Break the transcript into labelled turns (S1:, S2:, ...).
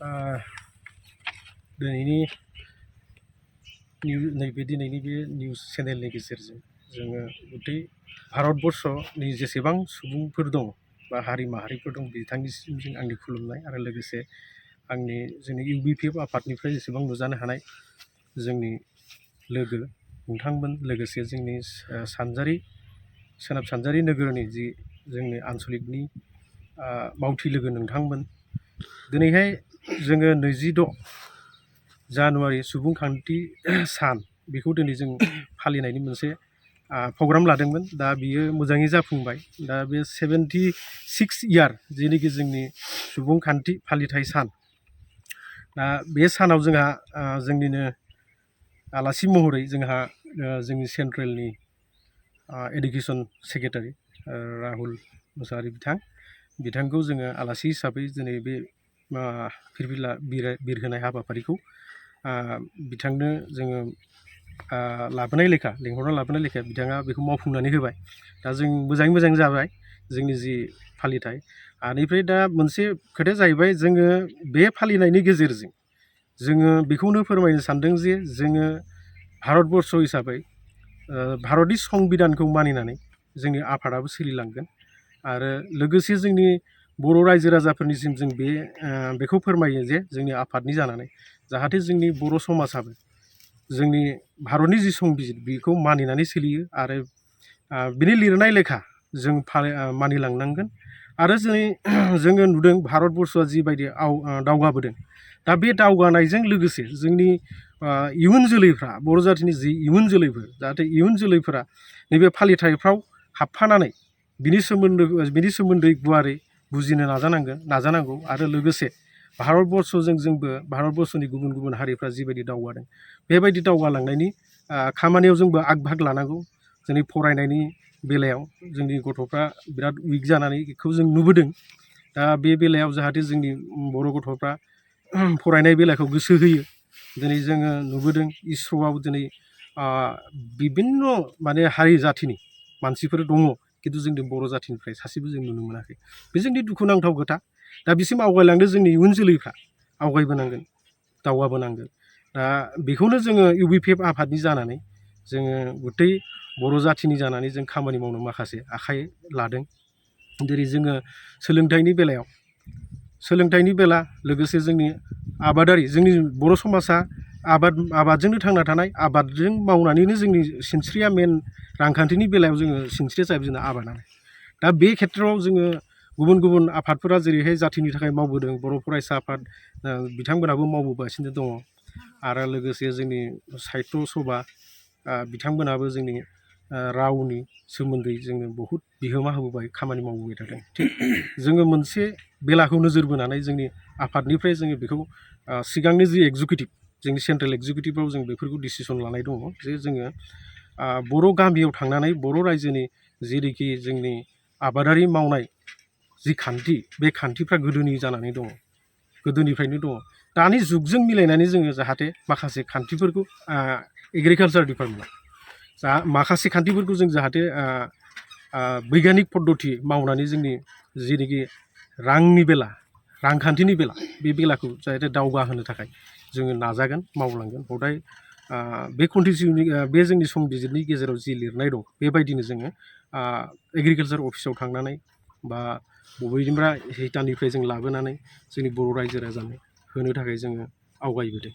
S1: दिनैनि नैबे दिनैनि बे निउस चेनेलनि गेजेरजों जोङो गथै भारतबर्षनि जेसेबां सुबुंफोर दं बा हारि माहारिफोर दं बिथांनिसिम जों आंनि खुलुमनाय आरो लोगोसे आंनि जोंनि UBPF आफादनिफ्राय जेसेबां नुजानो हानाय जोंनि लोगो नोंथांमोन लोगोसे जोंनि सोनाब सानजारि नोगोरनि जि जोंनि आन्सलिकनि मावथि लोगो नोंथांमोन दिनैहाय जोङो 26 जानुवारि सुबुंखान्थि सान बेखौ दिनै जों फालिनायनि मोनसे प्रग्राम लादोंमोन दा बियो मोजाङै जाफुंबाय दा बे 76 इयार जेनोखि जोंनि सुबुंखान्थि फालिथाय सान दा बे सानाव जोंहा जोंनिनो आलासि महरै जोंहा जोंनि सेन्ट्रेलनि एडुकेसन सेक्रेटारि राहुल मुसाहारि बिथांखौ जोङो आलासि हिसाबै दिनै बे फिरफिला बिरहोनाय हाबाफारिखौ बिथांनो जोङो लिंहरना लाबोनाय लेखा बिथाङा बेखौ मावफुंनानै होबाय दा जों मोजाङै मोजां जाबाय जोंनि जि फालिथाय बेनिफ्राय दा मोनसे खोथाया जाहैबाय जोङो बे फालिनायनि गेजेरजों जोङो बेखौनो फोरमायनो सानदों जे जोङो भारतबर्ष हिसाबै भारतनि संबिधानखौ मानिनानै जोंनि आफादाबो सोलिलांगोन आरो लोगोसे जोंनि बर' रायजो राजाफोरनिसिम जों बेखौ फोरमायो जे जोंनि आफादनि जानानै जाहाथे जोंनि बर' समाजाबो जोंनि भारतनि जि संबिजित बेखौ मानिनानै सोलियो आरो बिनि लिरनाय लेखा जों मानिलांनांगोन आरो जोङो नुदों भारतबर्षआ जिबायदि दावगाबोदों दा बे दावगानायजों लोगोसे जोंनि इयुन जोलैफ्रा बर' जाथिनि जि इयुन जोलैफोर जाहाथे इयुन जोलैफोरा नैबे फालिथायफ्राव हाबफानानै बिनि सोमोन्दै गुवारै बुजिनो नाजानांगौ आरो लोगोसे जोंबो भारतबर्षनि गुबुन गुबुन हारिफ्रा जिबायदि दावगादों बेबायदि दावगालांनायनि खामानियाव जोंबो आग भाग लानांगौ जोंनि फरायनायनि बेलायाव जोंनि गथ'फ्रा बिराद उइक जानायखौ जों नुबोदों दा बे बेलायाव जाहाथे जोंनि बर' गथ'फ्रा फरायनाय बेलाखौ गोसो होयो दिनै जोङो नुबोदों इसर'आव दिनै बिभिन्न माने हारि जाथिनि मानसिफोर दङ खिन्थु जोंनि बर' जाथिनिफ्राय सासेबो जों नुनो मोनाखै बे जोंनि दुखुनांथाव खोथा दा बिसिम आवगायलांदों जोंनि इयुन जोलैफ्रा आवगायबोनांगोन दावगाबोनांगोन दा बेखौनो जोङो UBPF आफादनि जानानै जोङो गथै बर' जाथिनि जानानै जों खामानि मावनो माखासे आखाइ लादों जेरै जोङो सोलोंथाइनि बेला लोगोसे जोंनि आबादारि जोंनि बर' समाजा आबादजोंनो थांना थानाय आबादजों मावनानैनो जोंनि सिनस्रिया मेन रांखान्थिनि बेलायाव जोङो सिनस्रिया जाहैबाय जोंना आबादानो दा बे खेथ्रआव जोङो गुबुन गुबुन आफादफोरा जेरैहाय जाथिनि थाखाय मावबोदों बर' फरायसा आफाद बिथांमोनाबो मावबोगासिनो दङ आरो लोगोसे जोंनि साहित्य सभा बिथांमोनाबो जोंनि रावनि सोमोन्दै जोङो बहुद बिहोमा होबोबाय खामानि मावबोबाय थादों थिग जोङो मोनसे बेलाखौ नोजोर बोनानै जोंनि आफादनिफ्राय जोङो बेखौ सिगांनि जि एक्जिकिउटिभ जोंनि सेन्ट्रेल एक्जिकिउटिभआव जों बेफोरखौ डिसिसन लानाय दङ जे जोङो बर' गामियाव थांनानै बर' रायजोनि जेरैखि जोंनि आबादारि मावनाय जि खान्थि बे खान्थिफ्रा गोदोनि जानानै दङ गोदोनिफ्रायनो दङ दानि जुगजों मिलायनानै जोङो जाहाथे माखासे खान्थिफोरखौ एग्रिकालसार डिपार्टमेन्टआव माखासे खान्थिफोरखौ जों जाहाथे बैग्यानिक पद्धति मावनानै जोंनि जेनोखि रांखान्थिनि बेला बे बेलाखौ जाहाथे दावगाहोनो थाखाय जोङो नाजागोन मावलांगोन हदाय बे जोंनि संबिजिरनि गेजेराव जि लिरनाय दं बेबायदिनो जोङो एग्रिकालसार अफिसाव थांनानै बा बबेनिफ्राय हिटानिफ्राय जों लाबोनानै जोंनि बर' रायजो राजानो होनो थाखाय जोङो आवगायबोदों